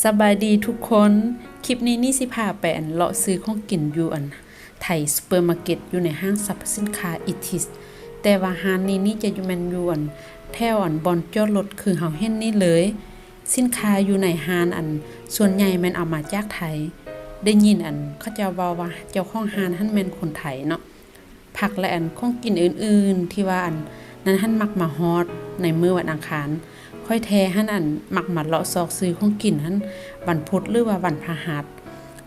ສະບາຍດີທຸກຄົນ, ຄລິບນີ້ນີ້ຊິພາໄປອັນເລາະຊື້ຂອງກິນຢູ່ອັນໄທຊຸບເປີມາເກັດ ຢູ່ໃນຫ້າງສັບພະສິນຄ້າອີທິສ, ແຕ່ວ່າຮ້ານນີ້ນີ້ຈະແມ່ນຢູ່ອັນແຖວອັນບ່ອນຈອດລົດຄືເຮົາເຫັນນີ້ເລີຍ. ສິນຄ້າຢູ່ໃນຮ້ານອັນສ່ວນໃຫຍ່ແມ່ນເອົາມາຈາກໄທ. ໄດ້ຍິນອັນເຂົາເຈົ້າເວົ້າວ່າເຈົ້າຂອງຮ້ານຫັ້ນແມ່ນຄົນໄທເນາະ. ຜັກ ແລະ ອັນຂອງກິນອື່ນໆ ທີ່ວ່າອັນນັ້ນຫັ້ນມັກມາຮອດໃນມື້ວັນອັງຄານ. ຂ້ອຍແທ້ຫັ້ນອັນມັກມາເລາະຊອກຊື້ຂອງກິນຫັ້ນວັນພຸດ ຫຼືວ່າວັນພະຫັດ.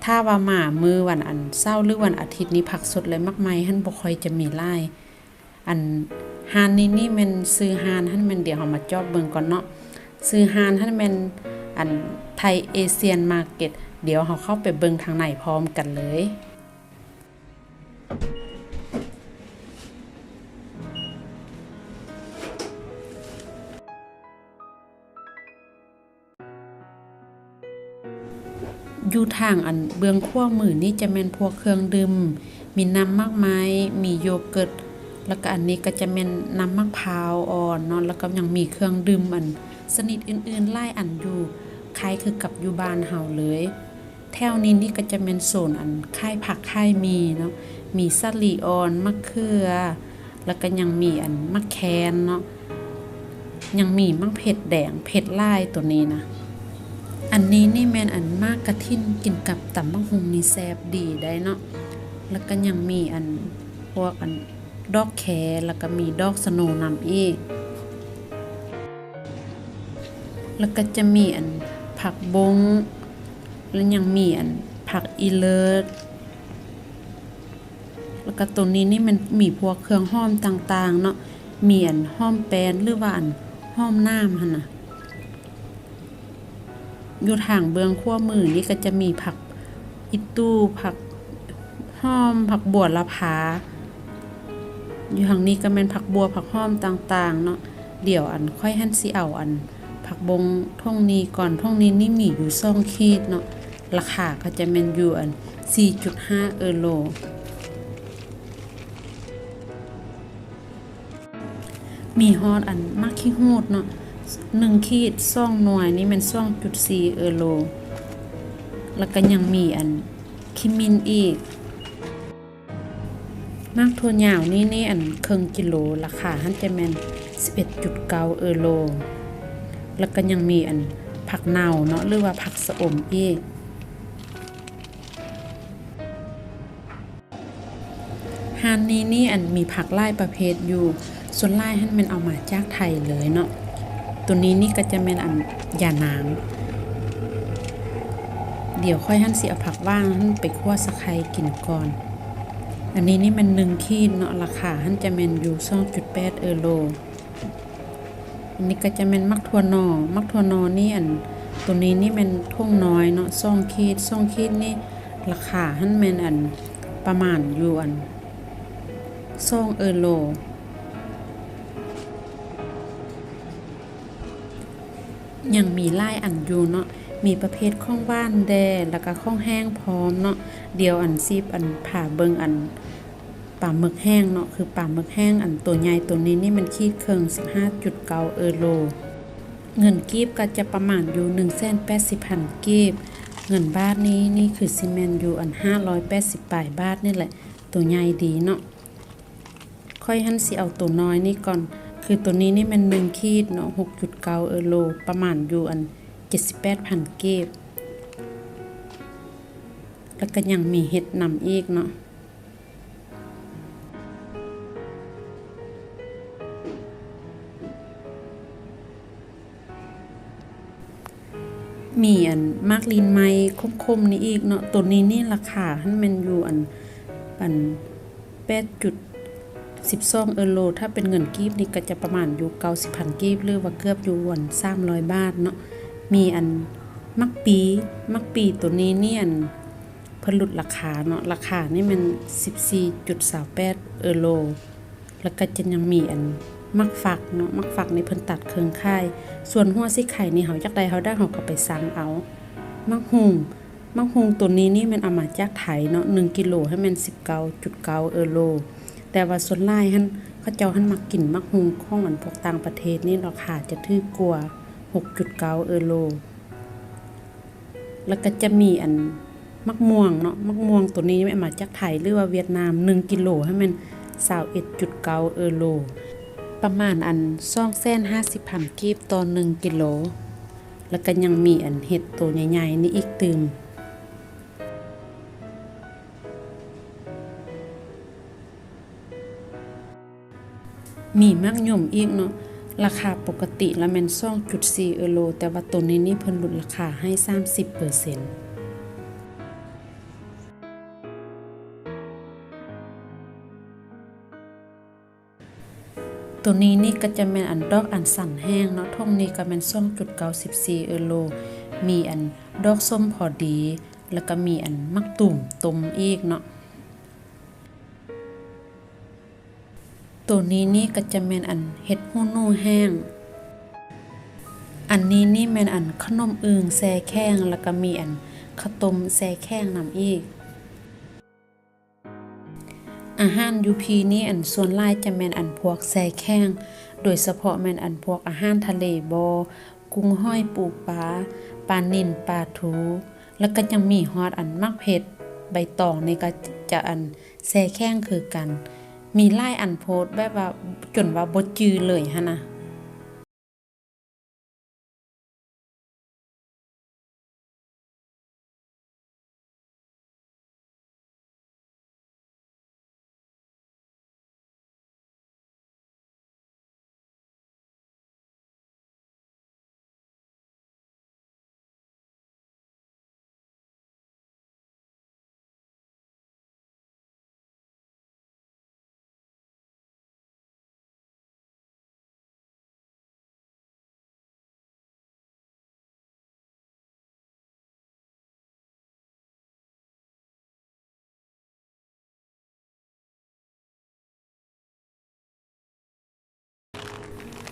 ຖ້າວ່າມາມື້ວັນອັນເສົາ ຫຼືວັນອາທິດນີ້ ຜັກສົດ ແລະ ໝາກໄມ້ຫັ້ນບໍ່ຄ່ອຍຈະມີຫຼາຍ. ອັນຮ້ານນີ້ນີ້ແມ່ນຊື່ຮ້ານຫັ້ນແມ່ນ ດຽວເຮົາມາຈອບເບິ່ງກ່ອນເນາະ. ຊື່ຮ້ານຫັ້ນແມ່ນອັນໄທເອຊຽນມາເກັດ. ດຽວເຮົາເຂົ້າໄປເບິ່ງທາງໃນພ້ອມກັນເລີຍ. ຢູ່ທາງອັນເບື້ອງຂວາມືນີ້ຈະແມ່ນພວກເຄື່ອງດື່ມ, ມີນ້ຳໝາກໄມ້, ມີໂຢເກີດ, ແລ້ວກະອັນນີ້ກະຈະແມ່ນນ້ຳໝາກພ້າວອ່ອນເນາະ, ແລ້ວກະຍັງມີເຄື່ອງດື່ມອັນຊະນິດອື່ນໆຫຼາຍອັນຢູ່, ຄ້າຍຄືກັບຢູ່ບ້ານເຮົາເລີຍ. ແຖວນີ້ນີ້ກໍຈະແມ່ນໂຊນອັນຂາຍຜັກຂາຍໝີ່ເນາະ, ມີສາລີອ່ອນ, ໝາກເຂືອ, ແລ້ວກໍຍັງມີອັນໝາກແຄນເນາະ, ຍັງມີໝາກເຜັດແດງ, ເຜັດຫຼາຍໂຕນີ້ນະ. ອັນນີ້ນີ້ແມ່ນອັນໝາກກະຖິນ ກິນກັບຕຳບັກຫຸ່ງນີ້ແຊບດີໄດ໋ເນາະ. ແລ້ວກໍຍັງມີອັນພວກອັນ ດອກແຄ ແລ້ວກໍມີດອກສະໂນນຳອີກ, ແລ້ວກໍຈະມີອັນຜັກບົ້ງ ແລ້ວຍັງມີອັນຜັກອີເລີດ, ແລ້ວກໍໂຕນີ້ນີ້ມັນມີພວກເຄື່ອງຫອມຕ່າງໆເນາະ, ມີອັນຫອມແປ້ນ ຫຼືວ່າອັນຫອມໜາມຫັ້ນນະ. ຢູ່ທາງເບື້ອງຂວາມືນີ້ກໍຈະມີຜັກອີ່ຕູ່, ຜັກຫອມ, ຜັກບົວລະພາ. ຢູ່ທາງນີ້ກໍແມ່ນຜັກບົວ, ຜັກຫອມຕ່າງໆເນາະ. ດຽວອັນຂ້ອຍຫັ້ນຊິເອົາອັນຜັກບົ້ງຖົງນີ້ກ່ອນ. ຖົງນີ້ນີ້ມີຢູ່ສອງຂີດເນາະ. ລາຄາກໍຈະແມ່ນຢູ່ອັນສີ່ຈຸດຫ້າເອີໂລ. ມີຮອດອັນໝາກຂີ້ຫູດເນາະ, ໜຶ່ງຂີດ ສອງໜ່ວຍນີ້ແມ່ນສອງຈຸດສີ່ເອີໂລ, ແລ້ວກໍຍັງມີອັນຂີ້ໝິ່ນອີກ. ໝາກຖົ່ວຍາວນີ້ ນີ້ອັນເຄິ່ງກິໂລ, ລາຄາຫັ້ນຈະແມ່ນສິບເອັດຈຸດເກົ້າເອີໂລ, ແລ້ວກໍຍັງມີອັນຜັກເນົ່າເນາະ ຫຼືວ່າຜັກຊະອົມອີກ. ຮ້ານນີ້ນີ້ອັນມີຜັກຫຼາຍປະເພດຢູ່, ສ່ວນຫຼາຍຫັ້ນແມ່ນເອົາມາຈາກໄທເລີຍເນາະ. ໂຕນີ້ນີ້ກໍຈະແມ່ນອັນຢານາງ. ດຽວຂ້ອຍຫັ້ນຊິເອົາຜັກຫວ່າງຫັ້ນໄປຂົ້ວສະໄຄກິນກ່ອນ. ອັນນີ້ນີ້ແມ່ນໜຶ່ງຂີດເນາະ, ລາຄາຫັ້ນຈະແມ່ນຢູ່ສອງຈຸດແປດເອີໂລ. ອັນນີ້ກໍຈະແມ່ນໝາກຖົ່ວໜໍ່, ໝາກຖົ່ວໜໍ່ນີ້ອັນ ໂຕນີ້ນີ້ແມ່ນຖົງນ້ອຍເນາະ, ສອງຂີດ, ສອງຂີດນີ້ລາຄາຫັ້ນແມ່ນອັນປະມານຢູ່ອັນສອງເອີໂລ. ຍັງມີຫຼາຍອັນຢູ່ເນາະ, ມີປະເພດຂອງຫວານແດ່ ແລ້ວກະຂອງແຫ້ງພ້ອມເນາະ. ດຽວອັນຊິອັນພາເບິ່ງອັນ ປາໝຶກແຫ້ງເນາະ, ຄືປາໝຶກແຫ້ງອັນໂຕໃຫຍ່ໂຕນີ້ນີ້ແມ່ນຂີດເຄິ່ງ ສິບຫ້າຈຸດເກົ້າເອີໂລ. ເງິນກີບກໍຈະປະມານຢູ່ໜຶ່ງແສນແປດສິບພັນກີບ, ເງິນບາດນີ້ນີ້ຄືຊິແມ່ນຢູ່ອັນຫ້າຮ້ອຍແປດສິບປາຍບາດນີ້ແຫຼະ, ໂຕໃຫຍ່ດີເນາະ. ຂ້ອຍຫັ້ນຊິເອົາໂຕນ້ອຍນີ້ກ່ອນ, ຄືໂຕນີ້ນີ້ແມ່ນໜຶ່ງຂີດເນາະ, ຫົກຈຸດເກົ້າເອີໂລ, ປະມານຢູ່ອັນເຈັດສິບແປດພັນກີບ, ແລ້ວກໍຍັງມີເຫັດນຳອີກເນາະ. ມີອັນໝາກລີນໄມ້ຂົມໆນີ້ອີກເນາະ, ໂຕນີ້ນີ້ລາຄາຫັ້ນແມ່ນຢູ່ອັນ ອັນແປດຈຸດສິບສອງເອີໂລ, ຖ້າເປັນເງິນກີບນີ້ກໍຈະປະມານຢູ່ເກົ້າສິບພັນກີບ ຫຼືວ່າເກືອບຢູ່ອັນສາມຮ້ອຍບາດເນາະ. ມີອັນໝາກປີ, ໝາກປີໂຕນີ້ນີ້ອັນ ເພິ່ນຫຼຸດລາຄາເນາະ, ລາຄານີ້ແມ່ນສິບສີ່ຈຸດຊາວແປດເອີໂລ, ແລ້ວກໍຈະຍັງມີອັນໝາກຝັກເນາະ, ໝາກຝັກນີ້ເພິ່ນຕັດເຄິ່ງຂາຍ, ສ່ວນຫົວສີໄຄນີ້ເຮົາຢາກໄດ້ເຮົາໄດ້ເຮົາກໍໄປສັ່ງເອົາ. ໝາກຫຸ່ງ, ໝາກຫຸ່ງໂຕນີ້ນີ້ແມ່ນເອົາມາຈາກໄທເນາະ, ໜຶ່ງກິໂລຫັ້ນແມ່ນສິບເກົ້າຈຸດເກົ້າເອີໂລ, ແຕ່ວ່າສ່ວນຫຼາຍຫັ້ນເຂົາເຈົ້າຫັ້ນມັກກິນໝາກຫຸ່ງຂອງອັນພວກຕ່າງປະເທດນີ້ ລາຄາຈະຖືກກວ່າຫົກຈຸດເກົ້າເອີໂລ. ແລ້ວກໍຈະມີອັນໝາກມ່ວງເນາະ, ໝາກມ່ວງໂຕນີ້ແມ່ນມາຈາກໄທ ຫຼືວ່າຫວຽດນາມ, ໜຶ່ງກິໂລຫັ້ນແມ່ນຊາວເອັດຈຸດເກົ້າເອີໂລ, ປະມານອັນສອງແສນຫ້າສິບພັນກີບຕໍ່ໜຶ່ງກິໂລ. ແລ້ວກໍຍັງມີອັນເຫັດໂຕໃຫຍ່ໆນີ້ອີກຕື່ມ. ມີໝາກຍົມອີກເນາະ, ລາຄາປົກກະຕິລະແມ່ນສອງຈຸດສີ່ເອີໂລ, ແຕ່ວ່າໂຕນີ້ນີ້ເພິ່ນຫຼຸດລາຄາໃຫ້ສາມສິບເປີເຊັນ. ໂຕນີ້ນີ້ກໍຈະແມ່ນອັນດອກອັນສັນແຫ້ງເນາະ, ຖົງນີ້ກໍແມ່ນສອງຈຸດເກົ້າສິບສີ່ເອີໂລ, ມີອັນດອກສົ້ມພໍດີ, ແລ້ວກໍມີອັນໝາກຕູມຕົ້ມອີກເນາະ. ໂຕນີ້ນີ້ກໍຈະແມ່ນອັນເຫັດຫູໜູແຫ້ງ. ອັນນີ້ນີ້ແມ່ນອັນຂະໜົມອຶ່ງແຊ່ແຂງ, ແລ້ວກໍມີອັນເຂົ້າຕົ້ມແຊ່ແຂງນຳອີກ. ອາຫານຢູ່ພີ້ນີ້ ອັນສ່ວນຫຼາຍຈະແມ່ນອັນພວກແຊ່ແຂງ, ໂດຍສະເພາະແມ່ນອັນພວກອາຫານທະເລບໍ່, ກຸ້ງ ຫອຍ ປູ ປາ, ປານິນ, ປາທູ, ແລ້ວກໍຍັງມີຮອດອັນໝາກເຜັດ, ໃບຕອງນີ້ກໍຈະອັນແຊ່ແຂງຄືກັນ. ມີຫຼາຍອັນໂພດ ແບບວ່າຈົນວ່າບໍ່ຈື່ເລີຍຫັ້ນນະ.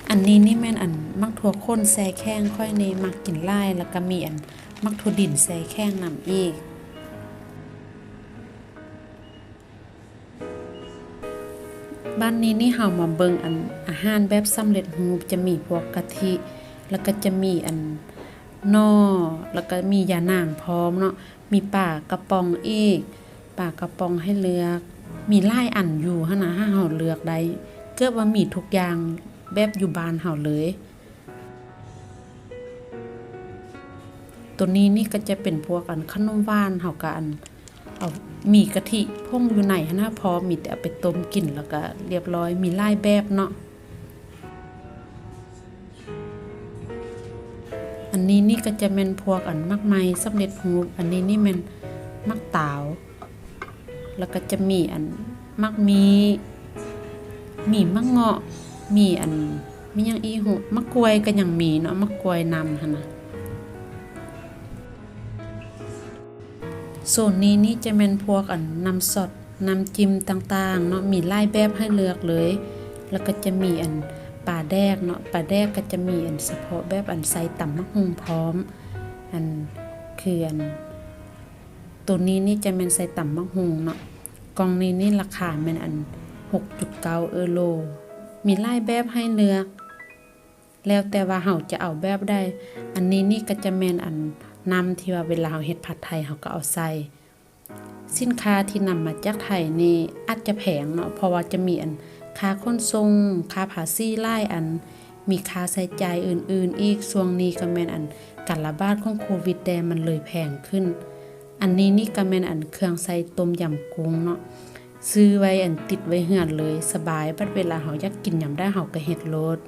ອັນນີ້ນີ້ແມ່ນອັນໝາກຖົ່ວຂົນແຊ່ແຂງ, ຂ້ອຍນີ້ມັກກິນຫຼາຍ, ແລ້ວກໍມີອັນໝາກຖົ່ວດິນແຊ່ແຂງນຳອີກ. ບາດນີ້ນີ້ເຮົາມາເບິ່ງອັນອາຫານແບບສຳເລັດຮູບ, ຈະມີພວກກະທິ, ແລ້ວກໍຈະມີອັນໜໍ່, ແລ້ວກໍມີຢານາງພ້ອມເນາະ, ມີປາກະປ໋ອງອີກ, ປາກະປ໋ອງໃຫ້ເລືອກ, ມີຫຼາຍອັນຢູ່ຫັ້ນນະ, ໃຫ້ເຮົາເລືອກໄດ້, ເກືອບວ່າມີທຸກຢ່າງແບບຢູ່ບ້ານເຮົາເລີຍ. ໂຕນີ້ນີ້ກໍຈະເປັນພວກອັນຂະໜົມຫວານ, ເຮົາກໍອັນເອົາ ມີກະທິຜົງຢູ່ໃນຫັ້ນນະ, ພໍມີແຕ່ເອົາໄປຕົ້ມກິນແລ້ວກໍລຽບຮ້ອຍ, ມີຫຼາຍແບບເນາະ. ອັນນີ້ນີ້ກໍຈະແມ່ນພວກອັນໝາກໄມ້ສຳເລັດຮູບ, ອັນນີ້ນີ້ແມ່ນໝາກຕາວ. ແລ້ວກໍຈະມີອັນໝາກມີ້, ມີໝາກເງາະ, ມີອັນ ມີຫຍັງອີກຫຸ, ໝາກກ້ວຍກໍຍັງມີເນາະ, ໝາກກ້ວຍນຳຫັ້ນນະ. ໂຊນນີ້ນີ້ຈະແມ່ນພວກອັນນ້ຳຊອດ, ນ້ຳຈິ້ມຕ່າງໆເນາະ, ມີຫຼາຍແບບໃຫ້ເລືອກເລີຍ. ແລ້ວກໍຈະມີອັນປາແດກເນາະ, ປາແດກກໍຈະມີອັນສະເພາະແບບອັນໃສ່ຕຳໝາກຫຸ່ງພ້ອມ, ອັນ ຄືອັນ ໂຕນີ້ນີ້ຈະແມ່ນໃສ່ຕຳໝາກຫຸ່ງເນາະ. ກ່ອງນີ້ນີ້ລາຄາແມ່ນອັນຫົກຈຸດເກົ້າເອີໂລ. ມີຫຼາຍແບບໃຫ້ເລືອກ, ແລ້ວແຕ່ວ່າເຮົາຈະເອົາແບບໃດ. ອັນນີ້ນີ້ກໍຈະແມ່ນອັນນ້ຳທີ່ວ່າເວລາເຮົາເຮັດຜັດໄທເຮົາກໍເອົາໃສ່. ສິນຄ້າທີ່ນຳມາຈາກໄທນີ້ອາດຈະແພງເນາະ, ເພາະວ່າຈະມີອັນຄ່າຂົນສົ່ງ, ຄ່າພາສີຫຼາຍອັນ, ມີຄ່າໃຊ້ຈ່າຍອື່ນໆອີກ. ຊ່ວງນີ້ກໍແມ່ນອັນການລະບາດຂອງໂຄວິດແດ່, ມັນເລີຍແພງຂຶ້ນ. ອັນນີ້ນີ້ກໍແມ່ນອັນເຄື່ອງໃສ່ຕົ້ມຢຳກຸ້ງເນາະ, ຊື້ໄວ້ອັນຕິດໄວ້ເຮືອນເລີຍ, ສະບາຍ, ບັດເວລາເຮົາຢາກກິນຍາມໃດເຮົາກໍເຮັດໂລດ.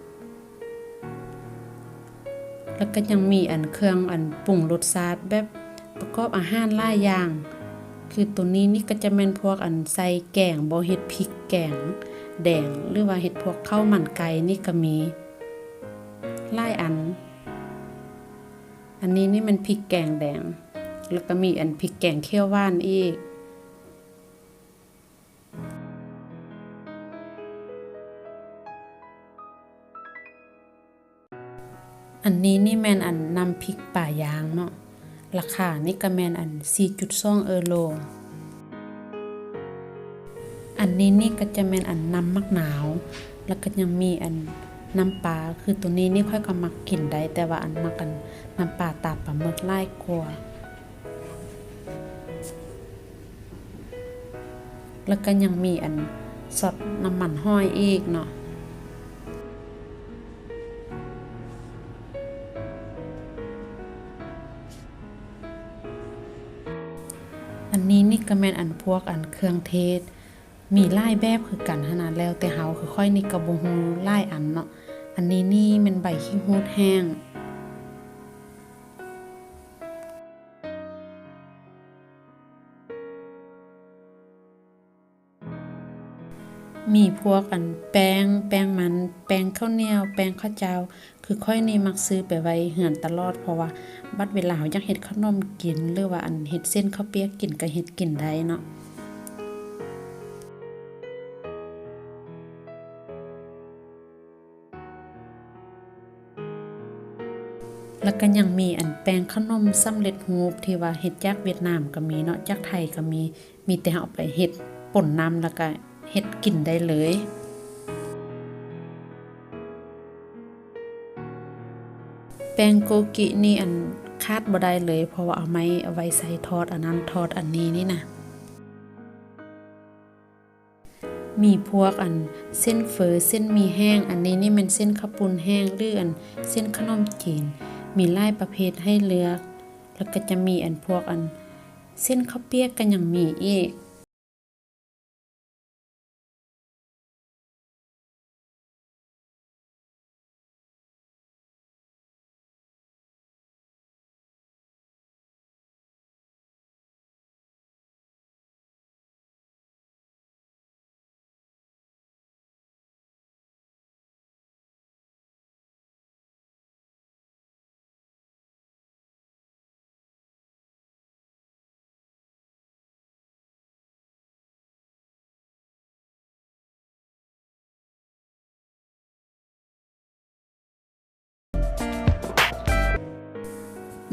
ແລ້ວກໍຍັງມີອັນເຄື່ອງອັນປຸງລົດຊາດແບບປະກອບອາຫານຫຼາຍຢ່າງ, ຄືໂຕນີ້ນີ້ກໍຈະແມ່ນພວກອັນໃສ່ແກງບໍ, ເຮັດພິກແກງແດງ ຫຼືວ່າເຮັດພວກເຂົ້າມັນໄກ່ນີ້ກໍມີຫຼາຍອັນ. ອັນນີ້ນີ້ແມ່ນພິກແກງແດງ, ແລ້ວກໍມີອັນພິກແກງຂຽວຫວານອີກ. ອັນນີ້ນີ້ແມ່ນອັນນ້ຳພິກປາຢ່າງເນາະ, ລາຄານີ້ກໍແມ່ນອັນສີ່ຈຸດສອງເອີໂລ. ອັນນີ້ນີ້ກໍຈະແມ່ນອັນນ້ຳໝາກນາວ, ແລ້ວກໍຍັງມີອັນນ້ຳປາ, ຄືໂຕນີ້ນີ້ຂ້ອຍກໍມັກກິນໄດ້, ແຕ່ວ່າອັນມັກອັນນ້ຳປາຕາປາໝຶກຫຼາຍກວ່າ. ແລ້ວກໍຍັງມີອັນຊັອດນ້ຳມັນຫອຍອີກເນາະ. ອັນນີ້ນີ້ກໍແມ່ນອັນພວກອັນເຄື່ອງເທດ ມີຫຼາຍແບບຄືກັນຫັ້ນນະ ແລ້ວແຕ່ເຮົາ ຄືຂ້ອຍນີ້ກໍບໍ່ຮູ້ຫຼາຍອັນເນາະ. ອັນນີ້ນີ້ແມ່ນໃບຂີ້ຫູດແຫ້ງ. ມີພວກອັນແປ້ງ ແປ້ງມັນ ແປ້ງເຂົ້າໜຽວ ແປ້ງເຂົ້າເຈົ້າ ຄືຂ້ອຍນີ້ມັກຊື້ໄປໄວ້ເຮືອນຕະຫຼອດ ເພາະວ່າບັດເວລາເຮົາຢາກເຮັດເຂົ້າໜົມກິນ ຫຼືວ່າອັນເຮັດເສັ້ນເຂົ້າປຽກກິນ ກໍເຮັດກິນໄດ້ເນາະ. ແລ້ວກໍຍັງມີອັນແປ້ງເຂົ້າໜົມສຳເລັດຮູບທີ່ວ່າເຮັດຈາກຫວຽດນາມກໍມີເນາະ ຈາກໄທກໍມີ ມີແຕ່ເຮົາເອົາໄປເຮັດປົນນ້ຳ ແລ້ວກໍເຮັດກິນໄດ້ເລີຍ. ແປ້ງໂກກິນີ້ອັນຂາດບໍ່ໄດ້ເລີຍ ເພາະວ່າເອົາໄມ້ ເອົາໄວ້ໃສ່ທອດອັນນັ້ນ ທອດອັນນີ້ນີ້ນະ. ມີພວກອັນເສັ້ນເຝີ ເສັ້ນໝີ່ແຫ້ງ ອັນນີ້ນີ້ແມ່ນເສັ້ນເຂົ້າປຸ້ນແຫ້ງ ຫຼືອັນເສັ້ນຂະໜົມຈີນ ມີຫຼາຍປະເພດໃຫ້ເລືອກ ແລ້ວກໍຈະມີອັນພວກອັນເສັ້ນເຂົ້າປຽກກໍຍັງມີອີກ.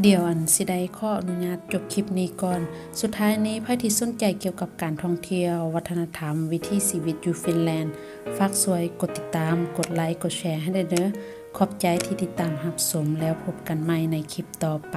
ດຽວອັນຊິໄດ້ຂໍອະນຸຍາດຈົບຄລິບນີ້ກ່ອນ. ສຸດທ້າຍນີ້ ໃຜທີ່ສົນໃຈກ່ຽວກັບການທ່ອງທ່ຽວ, ວັດທະນະທຳ, ວິຖີຊີວິດຢູ່ຟິນແລນ, ຝາກຊ່ວຍກົດຕິດຕາມ, ກົດໄລ, ກົດແຊໃຫ້ແດ່ເດີ້. ຂອບໃຈທີ່ຕິດຕາມຮັບຊົມ, ແລ້ວພົບກັນໃໝ່ໃນຄລິບຕໍ່ໄປ.